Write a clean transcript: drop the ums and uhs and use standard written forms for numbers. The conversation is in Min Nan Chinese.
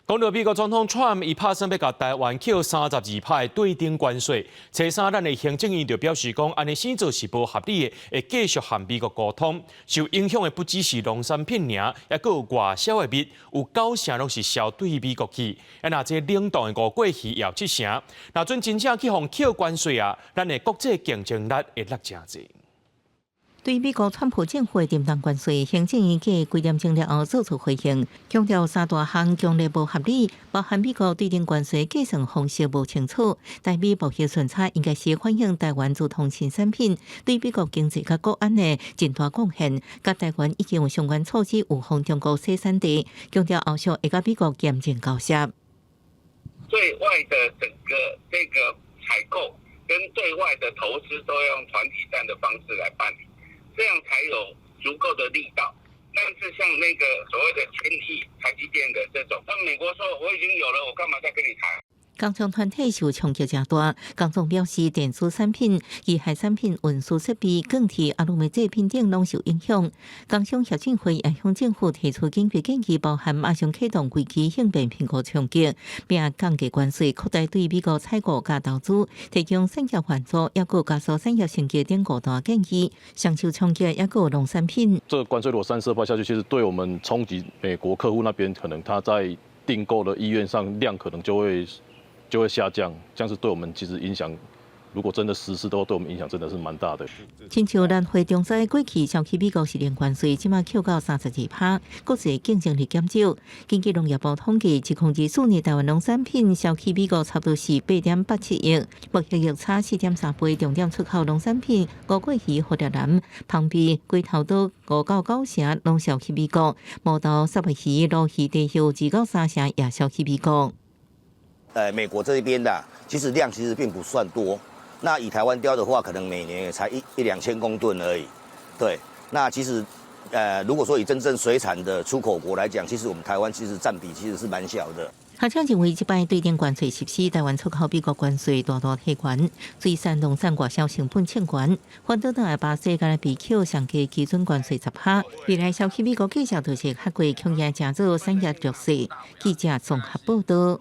講到美國總統川普，伊拍算欲共台灣扣32%的對等關稅。初三，咱的行政院就表示講，按呢生做是無合理的，會繼續和美國溝通。受影響的不只是農產品爾，猶閣有外銷的蜜，有九成攏是銷對美國去。啊，若這冷凍的吳過魚也有七成。若準真正去予扣關稅啊，咱的國際競爭力會落誠濟。對美國川普政府的訂單關稅，行政院過幾點鐘了後做出回應，強調三大項強烈無合理，包含美國對等關稅計算方式無清楚，台美貿易順差應該是反映台灣傳統性產品對美國經濟佮國安的真大貢獻，佮台灣已經有相關措施預防中國洗產地，強調後續會佮美國嚴正交涉。對外的整個這個採購跟對外的投資都要用團體戰的方式來辦理。這樣才有足夠的力道。但是像那個所謂的1000億台積電的這種，那美國說我已經有了，我幹嘛再跟你談？工商團體受衝擊誠大，工總表示電子產品、機械產品、運輸設備、鋼鐵、阿魯米製品等攏受影響。工商協進會也向政府提出緊急建議，包含馬上啟動危機應變評估衝擊，並降低關稅，擴大對美國採購佮投資，提供產業援助，猶閣加速產業升級等五大建議。上受衝擊猶閣有農產品。這個關稅如果32%下去，其實對我們衝擊美國客戶那邊，可能他在訂購的意願上量可能就會下降，這樣子對我們其實影響，如果真的實施的話，對我們影響真的是蠻大的。親像蘭花中在過去銷去美國是零關稅，這馬扣到32%，國際競爭力減少。根據農業部統計，2024年台灣農產品銷去美國差不多是8.87億，貿易逆差4.3倍。重點出口農產品吳過魚、蝴蝶蘭、蜂蜜、龜頭島5到9成攏銷去美國，毛豆、虱目魚、鱸魚、茶葉2到3成也銷去美國。美國這邊的其實量其實並不算多。那以台灣鯛的話，可能每年也才一兩千公噸而已。對，那其實，如果說以真正水產的出口國來講，其實我們台灣其實佔比其實是蠻小的。學者認為，這擺對等關稅實施，台灣出口美國關稅大大提懸，水產農產外銷成本衝懸，反倒轉來巴西敢若被扣上低基準關稅10%，未來銷去美國價數就是較貴，恐驚成做產業弱勢。記者綜合報道。